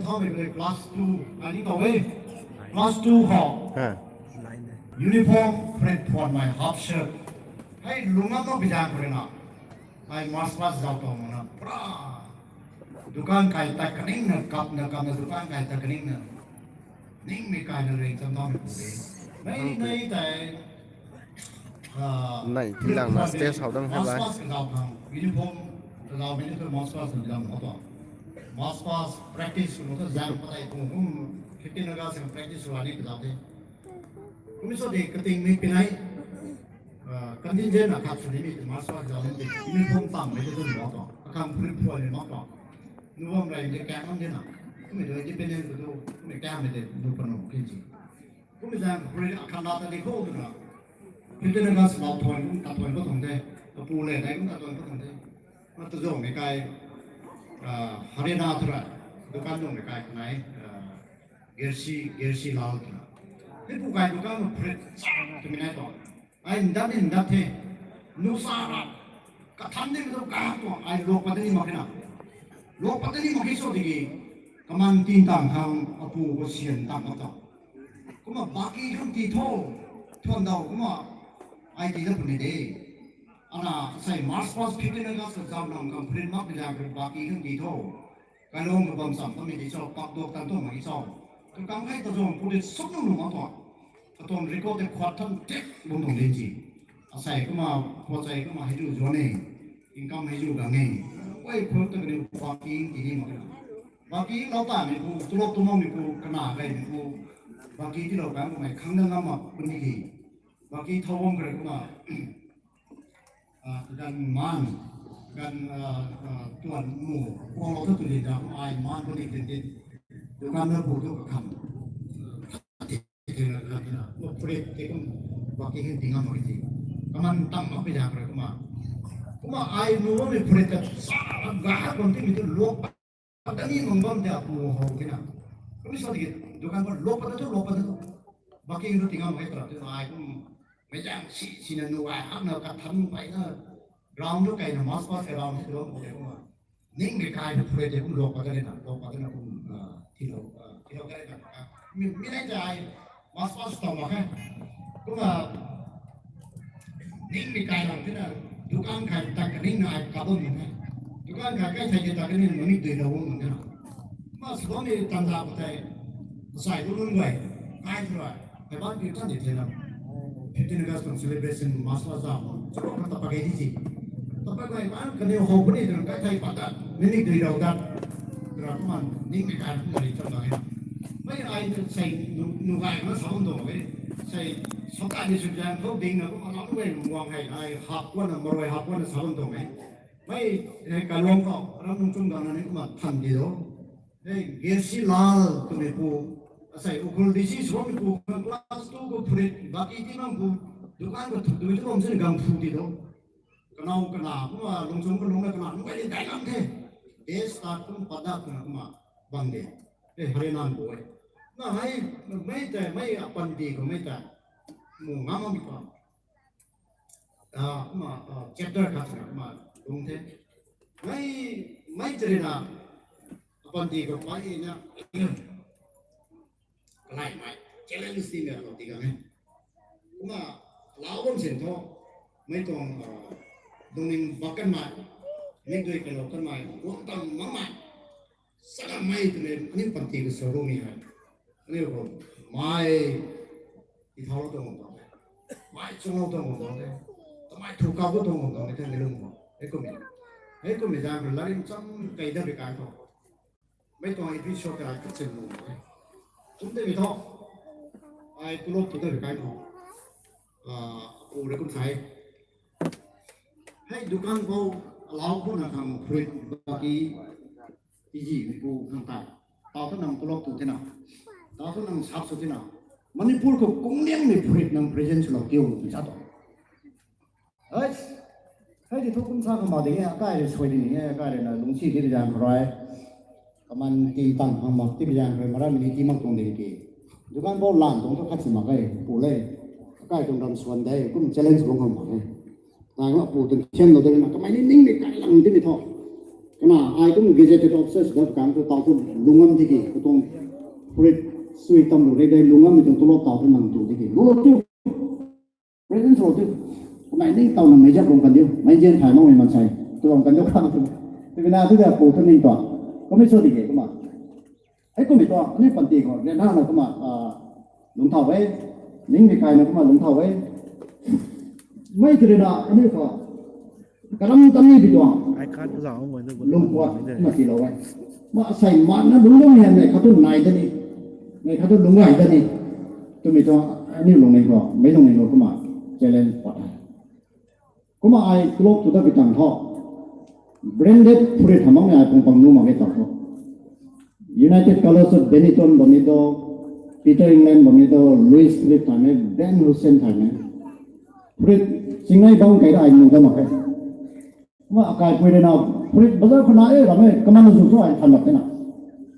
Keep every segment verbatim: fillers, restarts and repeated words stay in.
Thau mei kule class two, ai ni tau e. Class two khou. Ha. Uniform, phrase phuan mei half shirt. Hei lungna tau bizang kule na. Ai march past zau tau mana. Pra. Dukan kai ta kaning na kap na kap na dukan kai ta kaning na. Ning mei kai na reng cham tau mei kule. Nei nei tai. Nei, tilang na stage hou dang hei lai. March past kazau khang, uniform kazau mei ni tu march past kazau khang. March past practice kunu tu zang patai kung kung fifteen August kang practice rua ni kazau the. Kum so de kating mei pinai, contingent na khat sw ni mei tu march past kazau ni uniform tam mei tu tu ni mak tu. Akam puri phuan ni mak tu. Nuam rai de kang am de na. Kum mei tu independent tu tu, kum mei kang mei de nu panu kin ji. Kum mei zang puri akam la ta ni khou tu na. Fifteen August lau thuan kum ta thuan khou tuang the. Apu le dai kum ta thuan khou tuang the. Ma tu zong mei kai, Harena thu ra. Dukan zong mei kai kanai, Gersi, Gersi Lal thu ra. Hei pu kai dukan ma prit sa tu mei nai tuang. Ai ndat ni ndat the. Nusa ra. Kathan ni tu ka tuang. Ai lok pat ni mak khe na. Lok pat ni mak khe so tiki. Kaman tin tang khang apu khou sian tang mak tuang. Kumna baki khang ti tho. Thuan dau kumna. Ai ti na puni de. Ana sai march past fifteen August kazau nang kam print mak bizang khe baki khang ti tho. Kalung ka bam sam tami di cho, pak duak tan tuang mei cho. Tu kam khai ta zong puli suk nung nung mak tuang. Katuang record te khuat than tek bum tuang di ji. Asai kumna, khuat sai kumna hei zu zuan e. Income hei zu gang e. Wai khuat ta kani baki ti ni mak na. Baki lau ta mei pu, tulop tumang mei pu, kana gai mei pu. Baki ti lau bang mei khang na ngam mak puni ki. Baki thau bam kare kumna. Gan man, gan tuan mu, kuang lou thu tu di da, ai man puni tin tin. Dukan na pu tu kakham. Ti na, na, na, na, prit ti kum, baki hin ti ngam mak ti. Kaman tam mak pi da kare kumna. Kumna ai nu mei prit ta sa, ga ha kum ti mei tu lok Patani mang bam te apu hou kina. Kami sa tiki dukan pa lok pata tu, lok pata tu. Baki tu tingam hai tra tu ai kum mei jang si, si na nu ai hak na kathan pai na. Ground tu kai na march past ground tu pu te kum. Ning mei kai na phure te kum lok pata ni na, lok pata na kum, ah, tilo, ah, tilo kai na. Mi, mi nai jai. March past tau mak khe. Kumna, ning mei kai lang tina, dukan kai tak kaning na ai kabam ni khe. Dukan kai kai thei ke tak kaning na mi dui na wang na. Ma sibam ni tanda ko thei, sai ko lun guay, kai thura, kai ban pi tan di thei na. Fifteen August tuang celebration march past zam, chakok ka tapa kai di ji. Tapa kai ban kaniw hou puni tuang kai thei pat ta, mi ni dui rau ta. Tura kumna, ning mei kai kumna ri cham na khe. Mei ai sai nu, nu gai na sa bam tuang e. Sai, sa kai ni suk jang khou ding na kumna, na mei muang hei, ai hap kuan na, marui hap kuan na sa bam tuang e. Mei, hei, kaluang khou, ram nung chum gang na ni kumna than di do. Hei, Gersi Lal twmei pu, asai, Ukhrul D C sw bammei pu, class two khou phurit, baki ti bam pu, dukan khou thuk dui tu bam sin gang phu di do. Kanau kana, kumna, lungchung kalung na kana, nunc kai ni dai ngam the. Day start kum padak kana kumna, bang de. Hei, Hare Nan pu e. Na hei, mei tei, mei apan di khou mei tei. Mu ngam mi pa. Ah, kumna, ah, chapter khat na kumna lung the. Mei, mei tei na, apan di khou pai na, kalai mei, challenge ti mei apan di khou mei. Kumna, lau bam sin tho, mei tuang, ah, dungning bak kan mei, mei dui kalou kan mei, guang tam mak mei. Saka mei twmei, aniu panty khou sa ru mi hei. Aniu khou, mei, ti thau lou tuang bam tuang e. Mei chung lou tuang bam tuang e. Tamei thu kau khou tuang bam tuang e, thang ni lung bam. Hei kum e. Hei kum e, zang rui larim cham kei dat ri kai tho. Mei tuang episode ta kat sin lung bam e. Kum tei mi tho. Ai tulop tu dat ri kai tho. Ah, pu rui kum sai. Hei dukan khou, alau khou na khang fruit baki, tizimei pu khang tei. Tau thu nang tulop tu the na. Tau thu nang sap sw the na. Manipur khou kung liangmei fruit nang present swlou kiu tw sa tu. Hei, hei di thu kum sa khang ma ding e, akai rui suai ding e, akai rui na lungcsi di zang khou rui. Kaman ti tang khang mak ti zang khou rui, maram ni ti mak tuang ding ki. Dukan bou lan tuang thu khat si mak e, pu le. Akai tuang ram swan de, kum challenge bang khang mak e. Nang la pu tuang khenlou de na, kamei ni ning ni kai lang di ni tho. Kana ai kum gazetted officers dat kang tu tau tu lungam tiki, katuang purit sui tam lu re dei lungam mi tuang tulop tau tu nang tu tiki. Lu tu, president sou tu, kumai ning tau na major kung kan diu, mei jian thai mong mei man sai, tu kung kan diu kang tu. Tiki na tu dia pu tu ning tua, kami sou tiki, kuma. Hei kum mi tua, ani panty khou, rena na kuma, ah, lungc thau e, ning mi kai na kuma lungc thau e. Mei tiri na, ani khou, karam tam ni bi tuang, I can't allow my number. Lungpuat na tilou e. Ma sai man na lungc lungc hian nei khat tu nai da ni, nei khat tu lungc nai da ni. Twmei tuang, ani lungning khou, mei lungning khou kuma, challenge pat e. Kumna ai tulop tu dat bi tang tho. Branded purit hamang ni ai pung pang nu mak ge tang tho. United Colors of Benetton bam ni do, Peter England bam ni do, Louis Philippe thaymei, Ben Hussein thaymei. Purit singnei bang kai da ai nu dat mak ge. Kumna akai pui rui na purit bazar khou na e ram e, kaman zu thu ai than lak the na.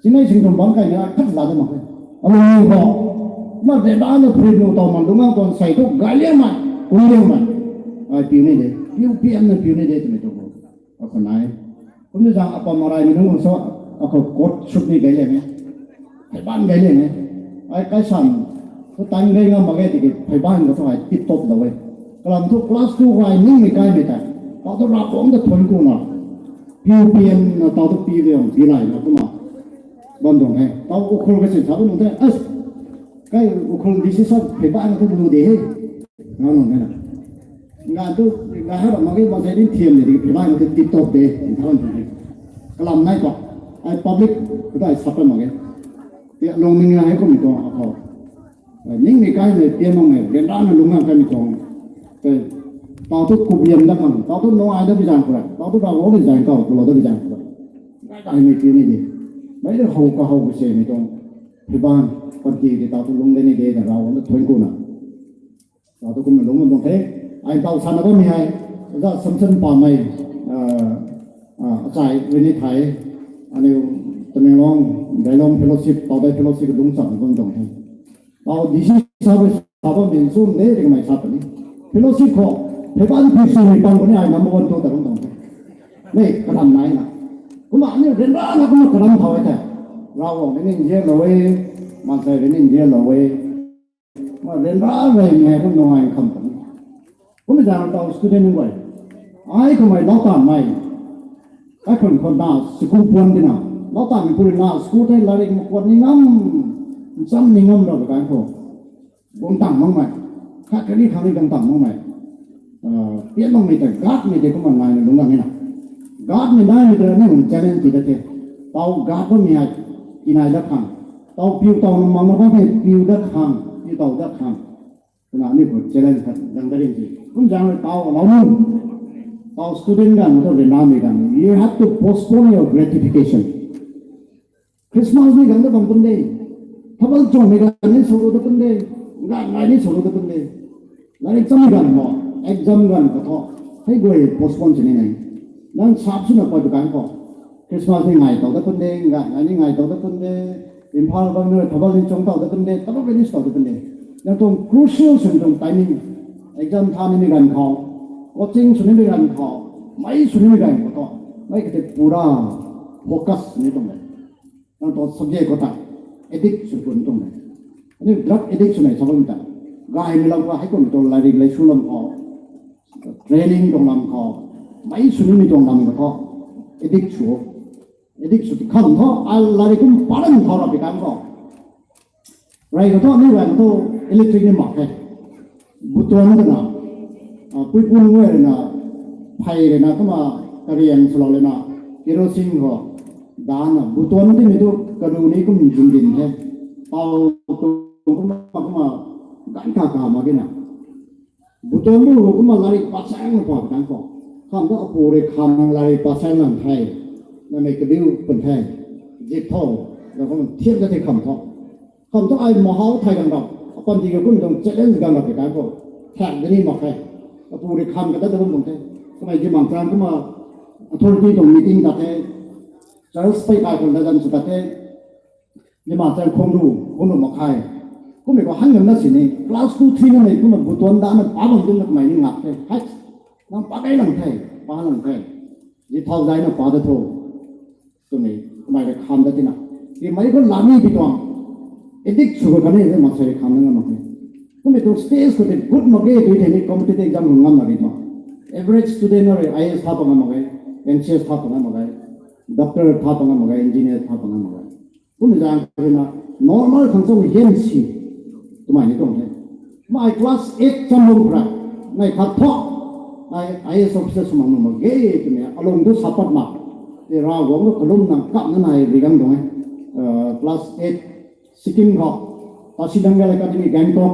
Singnei sing thum bang kai ni ai khat la dat mak ge. Alung ni khou. Kumna de da na purit nu tau man lungc ngang tuang sei tu gay liangmei, kung liangmei. Ai piu ni de, piu pian na piu ni de twmei tu khou. Akhou nai. Kumna zang apa marai mi nunc so, akhou coat suit ni gay liang e. Pheyban gay liang e. Ai kai sam, tu tan gay ngam mak ge tiki pheyban khou thu ai tip top lou e. Kalam thu class two khou ai ningmei kaimei tei, tau tu Ravguangc ta thuanc kuna, piu pian na tau tu piu liang bi lay na kumna bam tuang the. Tau Ukhrul ka sin sa bam tuang the. As, kai Ukhrul D C sir pheyban na tu lu de he. Nga nung the na. Nga tu, nga ha ram mak ge, mak ge din thiam de, pheyban na tu tip top de, nthan tu de. Kalam nai pa. Ai public khou tei ai sap mak ge. Tia lungning na hei kum mi tuang akhou. Ningmei kaimei, pian makmei, ryanrana lungc ngang kaimei tuang. Tei, tau tu kupliam dat khang, tau tu nuai dat bi zaeng khou rui, tau tu Ravguangc rui zaeng kau, kulou dat bi zaeng khou rui. Ngai kaimei piu ni de. Mei rui how kahow kasemei tuang. Pheyban, panty de tau tu lungc de ni de, na Ravguangc ta thuanc kuna. Tau tu kumna lungc bam tuang the. Ai tau sana bammei hei, Oja Samson Pamei, ah, ah, achai rui ni thei, aniu Tamenglong, Dailong Fellowship, Paudai Fellowship lungc cham bam tuang the. Tau D C sir rui sa bam din sum de, ri kamei sa puni. Fellowship khou, pheyban phi swmei pang puni ai number one tu ta bam tuang the. Mei, kalam nai na. Kumna aniu ryanrana kumna kalam thau e the. Ravguangc rui ni nzianlou e, maansei rui ni nzianlou e. Ma ryanra rui mei kum nungai kham puni. Kumna zang tau student nunc guay. Ai kamei lau tanmei. Ai khun khun na school puan tina. Lau tanmei puri na school tei larik makuat ni ngam. Ncham ni ngam rau kan khou. Guang tang makmei. Khat kani khang ni guang tang makmei. Ah, pian makmei tei, guardmei tei kumna naina lungc gang e na. Guardmei naimei tei ni challenge ti dat the. Tau guard bammei hei, tinai dat khang. Tau piu tau na mang na bammei piu dat khang, piu tau dat khang. Kumna aniu khou challenge khat gang dat ring ti. Kum zang tau alou nu. Tau student ganv, tau ryanramei ganv. You have to postpone your gratification. Christmas ni ganv ta bam pun de. Thabal chawmei ganv ni sw dat pun de. Ganv ngai ni sw dat pun de. Larik chammei ganv mo, exam ganv khou thu, hei guay postpone sini nai. Nang sap swna pui kan khou. Christmas ni ngai tau dat pun de, ganv ngai ni ngai tau dat pun de. Imphal bam ni thabal ni chang tau dat pun de, thabal ni sw tau dat pun de. Nang tuang crucial swni tuang timing, exam tha nimei ganv khou, coaching sw nimei ganv khou, mei sw nimei ganv khou thu, mei khat tei pura focus ni tuang de. Nang tuang subject khou ta addict sw pun tuang de. Aniu drug addict swmei sa bam ta. Gaymei lam khou, hei kummei tuang larik lei sw lam khou, training tuang lam khou, mei sw nimei tuang lam khou thu, addict sw. Addict sw ti kham thu, ai larik kum paran thau rap ti kan khou. Rey khou thu, aniu rey khou thu electric ni mak khe. Butuan twna, ah, puipu nunc guay rui na, phey rui na, kumna kariang swlou lana, kerosene khou dana, butuan timei tu karu ni kum zun din the. Pau tu kumna, kumna, ganv kha kha mak ge na. Butuan tu kumna larik pasaeng na pa kan khou. Kham thu apu rui kham larik pasaeng lang the. Namei kabiu pun the. Zip tho, na kumna thiam ta the kham thu. Kham thu ai mahau thay gang rap, apanty khou kum tuang challenge gang rap ti kan khou, thak dani mak khe. Apu rui kham kata ta bam tuang the. Kumna Zimang Chang kumna authority tuang meeting tat the, church pei kai khou latzan sw tat the, Zimang Chang khang ru, khang ru mak khe. Kummei khou han ngam na sini, class two, three namei kumna butuan dana pa bam tumna kamei ni ngak the. Hei, nang pa kai lang the, pa lang the. Zip thau zayna pa da tho. Twmei, kamei rui kham dat tina. Rimei khou lani di tuang. Addict sw khou kanei the maansei rui kham na ngam mak e. Kummei tuang stage khou tei good mak ge tw thei ni competitive exam khou ngam na ri tuang. Average student na rui I A S tha pa ngam mak ge, M C S tha pa ngam mak ge, doctor tha pa ngam mak ge, engineer tha pa ngam mak ge. Kummei zaeng khou rui na normal khang chang hian si. Twmei ni tuang the. Mei class eight cham lung khou rui, nei khat thu, ai I A S officer sw mak nuh mak ge twmei alung tu sa pat mak. Tei Ravguangc tu kalum nang kam na nai ri gang tuang e. Class eight Sikkim khou, Tashi Dangal Academy Gangtok,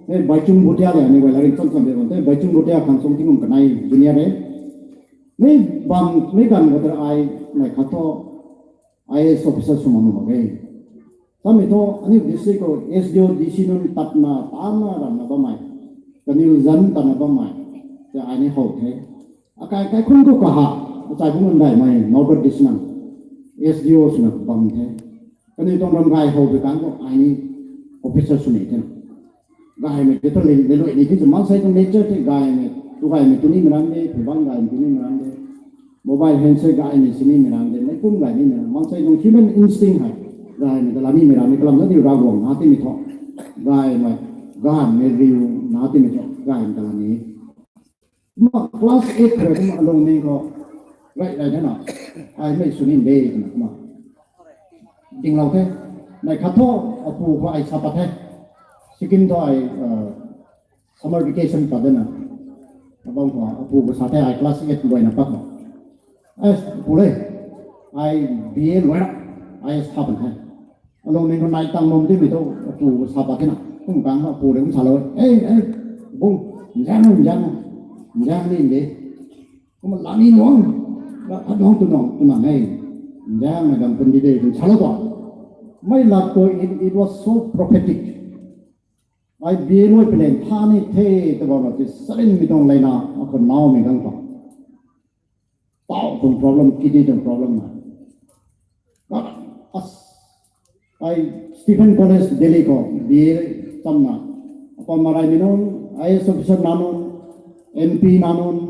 tei Bhaichung Bhutia le ni guay la ring cham cham de bam, tei Bhaichung Bhutia khang sung tingkum kanei junior e. Mei bam, mei ganv khou tei ai, nei khat thu, I A S officer sw mak nuh mak ge. Samei thu, aniu district khou S D O, D C nunc tatna, tatna ramna bammei. Kaniw zanc tatna bammei. Tei ai ni how the. Akai kaikhun khou kaha, achai bung nunc daihmei, Norbert Disnang, S D O swna bam the. Kaniw tuang ram gay how tei kang khou ai ni officer sw ni the. Gaymei tei thu le, le luai ni the, maansei tuang nature tei gaymei, tu gaymei tu nimei ram de, pheybang gaymei tu nimei ram de. Mobile handset gaymei si nimei ram de, meic kum gay nimei ram, maansei tuang human instinct hei. Gaymei ta la nimei ram de, kalam na diu Ravguangc na timei thu. Gaymei, gaymei riu na timei thu, gaymei ta la ni. Kumna class eight khou rui kumna alung ning khou, rai rai na na, ai mei sw ni de twna kumna dinglou the. Nei khat thu, apu khou ai sa pat the. Sikkim thu ai summer vacation pat de na. Abang khou apu khou sa the, ai class eight luaina pat khou, apu le, ai B A luai ra, I A S tha pan the. Alung ning khou nai tang bam timei thu, apu khou sa pat the na. Kum kang khou apu rui kum salou e, e, bung, nzaeng, nzaeng, nzaeng ni de. Kumna lani nuang, khat nuang tu nuang, tu nang e. Nzaengna gang pun di de, tu salou tuang. Mei lat khou, it, it was so prophetic. Ai B A luai pwleng tha ni the, tw bam ra ti sarinmei tuang leina, akhou naumei gang tuang. Tau tuang problem, kidney tuang problem na. Ai Stephen College Delhi khou B A chamna, apa maraimei nunc, I A S officer na nunc, M P na nunc,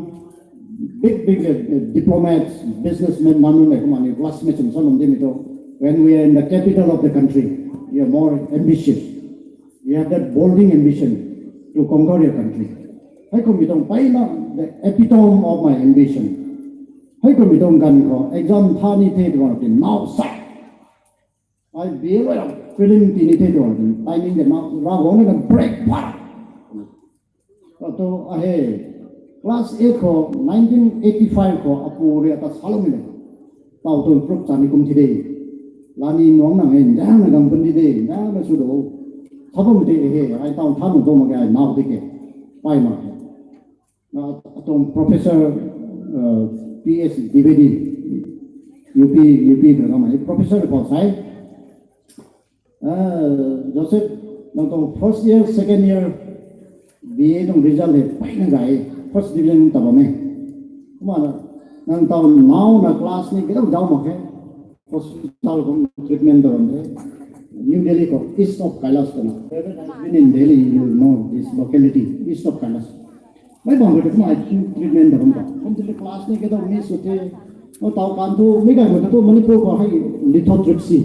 big big diplomats, businessmen na nunc le kumna ni classmates sw num dimei thu, when we are in the capital of the country, we are more ambitious. We have that bolding ambition to conquer your country. Heikummei tuang mpeyna, the epitome of my ambition. Heikummei tuang ganv khou exam tha ni the tw bam ra ti nau sa. Ai B A luai ra prelim ti ni the tw bam ra ti timing de nau Ravguangc na break pha. Katu ahe, class eight khou, nineteen eighty-five khou apu rui ata saloumei le. Tau tu pruk chani kum thi de. Lani nuang nang e, nzaengna gang pun di de, nzaengna sw do. Sa bam tei he, ai tau tha nuh do mak ge, ai nau di ke. Pay mak khe. Atuang Professor P S Dwivedi, U P, U P khou kamei professor khou sa e, Joseph, nang tuang first year, second year B A tuang result hei mpeyna gay, first division ta bam e. Kumna nang tau nauna class ni kidau zauc mak khe, hospital khou treatment ta bam the. New Delhi khou East of Kailash twna. If you have been in Delhi, you will know this locality, East of Kailash. Mei bam khou tei kumna treatment ta bam ta. Kum tei class ni kidau miss sw the. Tau kan thu, mi gay khou tei thu Manipur khou hei lithotripsy,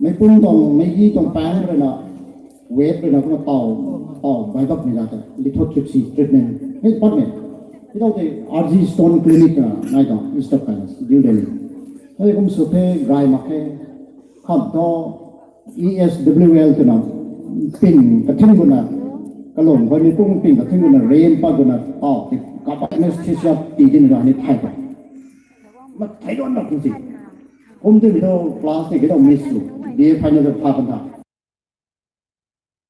meicpum tuang, meicgi tuang pang rui na, wet rui na kumna tau, tau baibakmei za tei lithotripsy treatment hei patmei. Hei tau tei R G Stone Clinic na nai tuang, East of Kailash, New Delhi. Hei kum sw the, gay mak khe. Khat thu E S W L twna, ping kathing guna, kalung khou meicpum ping kathing guna ram pat guna tau tei, kapa anesthesia tii dina ni thay ta. Mathei duan na kum si. Kum tei mi thu class tei kidau miss sw, B A final tha kan tha.